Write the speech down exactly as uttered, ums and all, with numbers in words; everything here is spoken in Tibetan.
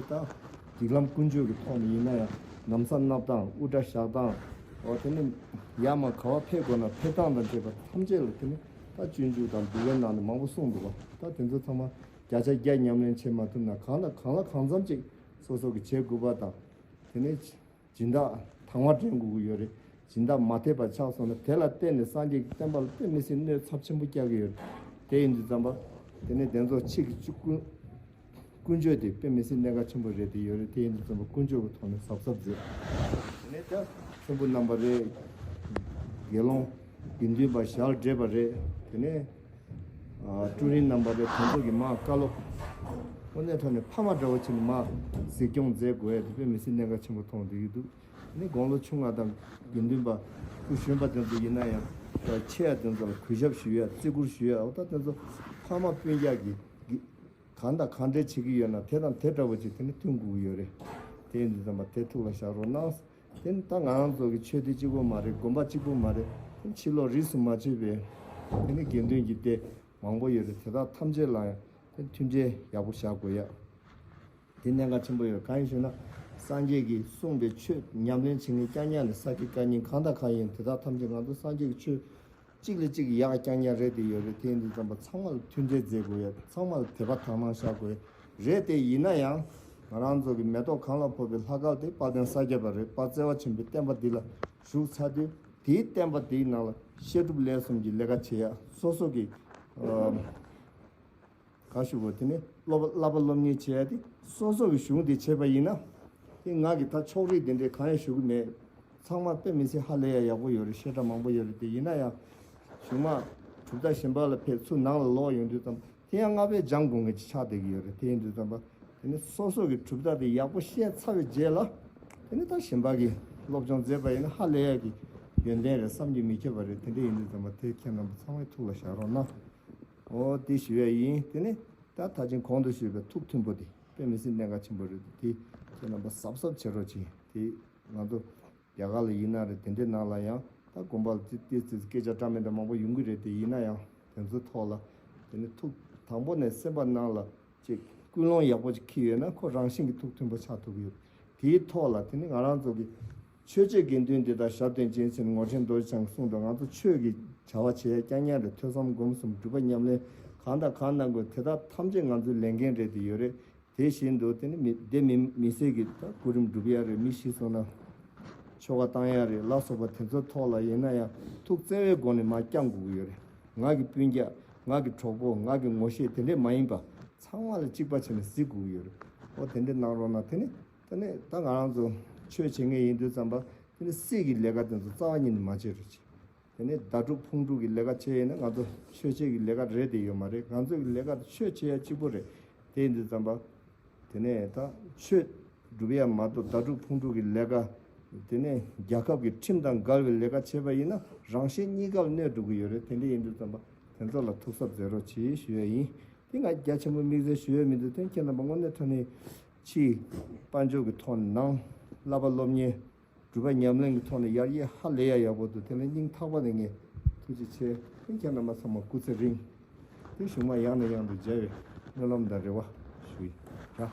ད་སྒྲིག་ལམ་ཀུན་སྤྱོད་ཀྱི་ཐོག་ནས་ཡིན་ན་ཡང་ནམ་བཟའ་གནབ་སྟངས་དབུ་སྐྲ་བཞག་སྟངས། འོ་དེ་ནས་ཡར་མར་ག་བ་ཕེབས་དགོས་ན་ཕེབས་སྟངས་དང་བཅས་པ་ཐམས་ཅད་ལ་དེ་ནས་ད་སྤྱོད་འཇུག་དང་འདུལ་བའི་ནང་ནས་མང་པོ་གསུངས་འདུག་བ། ད་དེ་ཚོ་ཚང་མ་བརྒྱ་ཆ་བརྒྱ་ཉམས་ལེན་བྱེད་མ་ཐུབ་ན་གང་ལ་གང་ལ་གང་འཚམ་ཅིག་སོ་སོ་གིས་བྱེད་དགོས་པ་དང་། དེ་ནས་སྦྱིན་བདག་དང་བ་འདྲེན་དགོས་ཀྱི་ཡོད་རེད། སྦྱིན་བདག་མ་དད་པ་ཆགས་སོང་ན་དེ་ལ་བརྟེན་ནས་སངས་རྒྱས་ཀྱི་བསྟན་པ་ལ་དཔེ་མི་སྲིད་གནོད་ཚབས་ཆེན་པོ་བསྐྱལ་གྱི་ཡོད་རེད། དེ་ཡིན་དུས་ཙམ་པ་དེ་ནས་དེ་ཚོ་ཕྱི་གི་ཅིག་ཀུན་ཀུན་སྤྱོད་དེ་དཔེ་མི་སྲིད་གནད་འགག་ཆེན་པོ་རེད་དེ་ཡོད་རེད། དེ་ཡིན་དུས་ཙམ་པ་ཀུན་སྤྱོད་ཀྱི་ཐོག་ནས་གཟབ་གཟབ་མཛད། དེ་ནས་ད་མཁན་པོ་རྣམ་པ་རེད། དགེ་སློང་དགེ་འདུན་པ་ཞལ་བགྲེས་པ་རེད། དེ་ནས་ཨ་ཀྲུའུ་རིན་རྣམ་པ་རེད། དེ་ཚོ་གི་མ་བཀའ་སློབ་དངོས་གནས་ཐོག་ནས་ཕ་མ་འདྲ་བོ་བྱས་ནས་མ་གཟིགས་སྐྱོང་མཛད་དགོས་ཡ་དེ་དཔེ་མི་སྲིད་གནད་འགག་ཆེན་པོ་མཐོང་བསྡད་ཀྱི་འདུག་ནི་དགུང་ལོ་ཆུང་བ་དང་དགེ་འདུན་པ་སྐུ་གཞོན་པ་དེ་ཚོ་ཡིན་ན་ཡང་ཆེ་ཡ་དེ་ཚོ་ལ་གུས་ཞབས་ཞུ་ཡ་བརྩི་བཀུར་ཞུ་ཡ། འོ་ད་དེ་ཚོ་ཕ་མ་སྤུན་ཀྱག་གིས་གང་དང་གང་འདྲ་བྱེད་ཀྱི་ཡོད་ན་དེ་དང་དེ་འདྲ་བོ་ཅིག་དེ་ནི་མཐུན་དགོས་ཀྱི་ཡོད་རེད། དེ་ཡིན་དུས་ཙམ་པ་དེ་ཐུགས་ལ་བཞག་རོགས་གནང་། དེ་ནི་ད་ང་རང་ཚོ་གི་ཆོས་སྡེ་གཅིག་པོ་མ་རེད། དགོན་པ་གཅིག་པོ་མ་རེད། དེ་ནི་ཕྱི་ལོགས་རིས་སུ་མ་ཆད་པའི་དེ་ནི་དགེ་འདུན་གྱི་སྡེ་མང་པོ་ཡོད་རེད། དེ་དག་ཐམས་ཅད་ལ་ཡང་དེ་མཐུན་སྒྲིལ་ཡག་པོ་བཞག་དགོས་ཡ། དེ་གནད་འགག་ཆེན་པོ་ཡོད། གང་ཡིན་ཞུ་ན་སངས་རྒྱས་ཀྱིས་གསུངས་པའི་ཆོས་ཉམས་ལེན་བྱེད་མཁན་རྐྱང་རྐྱང་ནི་ས་དགེ་བཀའ་རྙིང་གང་དང་གང་ཡིན་དེ་དག་ཐམས་ཅད་ང་ཚོ་སངས་རྒྱས་ཀྱི་ཆོས་གཅིག་ལས་གཅིག་ཡག་རྐྱང་རྐྱང་རེད་དེ་ཡོད་རེད། དེ་ཡིན་དུས་ཙམ་པ་ཚང་མ་ལ་མཐུན་སྒྲིལ་མཛད་དགོས་ཡ། ཚང་མ་ལ་དད་པ་དག་སྣང་བཞག་དགོས་རེད། དེ་ཡིན་ན་ཡང་ང་རང་ཚོ་གི་མེ་ཏོག་གང་ལ་ཕོག་པའི་ལྷ་སྐལ་དེ་དཔལ་ལྡན་ས་སྐྱ་པ་རེད། དཔལ་བརྩེ་བ་ཆེན་པོའི་བསྟན་པ་འདི་ལ་ཞུགས་ཚར་དུས་དེའི་བསྟན་པ་དེའི་ནང་ལ་བཤད་སྒྲུབ་ལས་གསུམ་གྱི་ལས་ཀ་བྱེད་ཡ་སོ་སོ་གི་ཨ། ག་ཞུ་གོ། དེ་ནས་སློབ་པ་བསླབ་པ་སློབ་གཉེར་བྱེད་ཡ་དེ་སོ་སོ་གི་གཞུང་དེ་བྱས་པ་ཡིན་ན། དེ་ང་གི་ད་ཕྱོགས་རིས་དེ་འདྲའི་གང་ཡང་ཞུ་གི་མེད། ཚང་མ་དཔེ་མི་སྲིད་ཧ་ལས་ཡ་ཡག་པོ་ཡོད་རེད། བཤད་གྲྭ་མང་པོ་ཡོད་རེད། དེ་ཡིན་ན་ཡང་གཞུང་མ་གྲུབ་མཐའ་གཞན་པ་ལ་ཕེབས་ཚུར་ནང་ལ་ལོག་ཡོང་དུས་ཙམ་དེ་ཡང་སྔ་པའི་སྦྱང་དགོས་མཁན་ཅིག་ཆགས་བསྡད་ཀྱི་ཡོད་རེད། དེ་ཡིན་དུས་ཙམ་པ་དེ་ནི་སོ་སོ་གི་གྲུབ་མཐའ་དེ་ཡག་པོ་ཤེས་ཚར་བའི་རྗེས་ལ་དེ་ནི་ད་གཞན་པ་གི་སློབ་སྦྱོང་མཛད་པ་ཡིན་ན་ཧ་ལས་ཡ་གི་ཡོན་ཏན་རེད་བསམ་གྱི་མི་ཁྱབ་པ་རེད། དེ་འདྲ་ཡིན་དུས་ཙམ་པ་དེ་ཁྱེད་རྣམ་པ་ཚང་མའི་ཐུགས་ལ་བཞག་རོགས་གནང་། འོ་དེ་ཞུ་ཡ་ཡིན། དེ་ནི་ད་ད་ཅིང་གོང་དུ་ཞུས་པའི་ཐུགས་མཐུན་པོ་དེ་དཔེ་མི་སྲིད་གནད་འགག་ཆེན་པོ་རེད། དེ་ཁྱེད་རྣམ་པ་གཟབ་གཟབ་བྱེད་རོགས་གྱིས། དེ་ང་ཚོ་རྒྱ་གར་ལ་ཡིན་ན་རེད། དེ་འདྲའི་ནང་ལ་ཡང་ད་དགོན་པ་ལ་ཙི་ཙི་ཙི་སྐད་ཆ་འདྲ་མི་འདྲ་མང་པོ་ཡོང་གི་རེད། དེ་ཡིན་ན་ཡང་དེ་ཚོའི་ཐོག་ལ་དེ་ནི་ཐུགས་དང་པོ་ནས་སེམས་པ་ནང་ལ་ཅིག་ཀུན་སློང་ཡག་པོ་ཅིག་འཁྱེར་ཡོད་ན་ཁོ་རང་བཞིན་གྱིས་ཐུགས་མཐུན་པོ་ཆགས་ཐུབ་ཀྱི་ཡོད། དེའི་ཐོག་ལ་དེ་ནི་ང་རང་ཚོ་གི་ཆོས་བྱེད་དགེ་འདུན་འདི་དག་ཞབས་བརྟན་ཅན་ཟེར་ནས་ངོར་ཆེན་རྡོ་རྗེ་འཆང་གིས་གསུངས་འདུག་ང་ཚོ་ཆོས་ཀྱི་བྱ་བ་བྱེད་ཡ་རྐྱང་རྐྱང་རེད། ཐོས་བསམ་སྒོམ་གསུམ་སྒྲུབ་པ་ཉམས་ལེན་གང་དང་གང་གནང་དགོས་དེ་དག་ཐམས་ཅད་ང་ཚོའི་ལས་འགན་རེད་དེ་ཡོད་རེད། དེ་བཞིན་དུ་དེ་ནི་མི་སྡེ་མི་མི་སེར་གྱི་ད་སྐུ་རིམ་སྒྲུབ་ཡ་རེད། མི་ཤི་སོང་ན་ཆོ་ག་བཏང་ཡ་རེད་ལ་སོགས་པ་དེ་ཚོའི་ཐོག་ལ་ཡིན་ན་ཡང་ཐུགས་བརྩེ་བའི་སྒོ་ནས་མར་བསྐྱང་དགོས་ཀྱི་ཡོད་རེད། ང་གི་སྤུན་ཀྱག་ང་གི་གྲོགས་པོ་ང་གི་ངོ་ཤེས་དེ་འདྲས་མ་ཡིན་པ་ཚང་མ་ལ་གཅིག་པ་བྱས་ནས་གཟིགས་དགོས་ཀྱི་ཡོད་རེད། འོ་དེ་འདྲས་གནང་རོགས་གནང་། དེ་ནི་དེ་ནས་ད་ང་རང་ཚོ་ཆོས་བྱེད་མཁན་ཡིན་དུས་ཙམ་པ་དེ་ནི་སྲིད་ཀྱི་ལས་ཀ་དེ་ཚོ་རྩ་བ་ཉིད་ནས་མ་བྱེད་རོགས་གྱིས། དེ་ནས་ཟླ་དྲུག་ཕུང་དྲུག་གི་ལས་ཀ་བྱས་ཡིན་ན་ང་ཚོ་ཆོས་བྱེད་ཀྱི་ལས་ཀ་རེད་དེ་ཡོད་མ་རེད། ང་ཚོ་གི་ལས་ཀ་དེ་ཆོས་བྱེད་ཡ་གཅིག་པོ་རེད། དེ་ཡིན་དུས་ཙམ་པ་དེ་ནས་ད་ཆོས་སྒྲུབ་ཡ་མ་གཏོགས་ཟླ་དྲུག་ཕུང་དྲུག་གི་ལས་ཀ་དེ་ནས་རྒྱལ་ཁབ་ཀྱི་ཁྲིམས་དང་འགལ་བའི་ལས་ཀ་བྱས་པ་ཡིན་ན་རང་གཞན་གཉིས་ཀ་ལ་གནོད་འགྲོ་གི་ཡོད་རེད། དེ་འདྲ་ཡིན་དུས་ཙམ་པ་དེ་ཚོ་ལ་ཐུགས་གཟབ་མཛད་རོགས་གྱིས་ཞུ་ཡ་ཡིན། དེ་ང་རྒྱ་ཆེན་པོ་དམིགས་བསལ་ཞུ་ཡ་མི་འདུག་དོན་ཁྱེད་རྣམ་པ་དངོས་གནས་དྲང་གནས་ཕྱིའི་དཔལ་འབྱོར་གྱི་ཐོག་ནས་ནང་བསླབ་པ་སློབ་གཉེར་སྒྲུབ་པ་ཉམས་ལེན་གྱི་ཐོག་ནས་ཡར་རྒྱས་ཧ་ལས་ཡ་ཡག་པོ་འདུག་དེ་ལ་སྙིང་ཐག་པ་ནས་ངས་ཐུགས་རྗེ་ཆེ། ཁྱེད་རྣམ་པ་ཚང་མ་སྐུ་ཚེ་རིང་། དེ་གཞུག་མ་ཡང་ནས་ཡང་དུ་མཇལ་བའི་སྨོན་ལམ་དང་རེ་བ་ཞུ་ཡི་ར།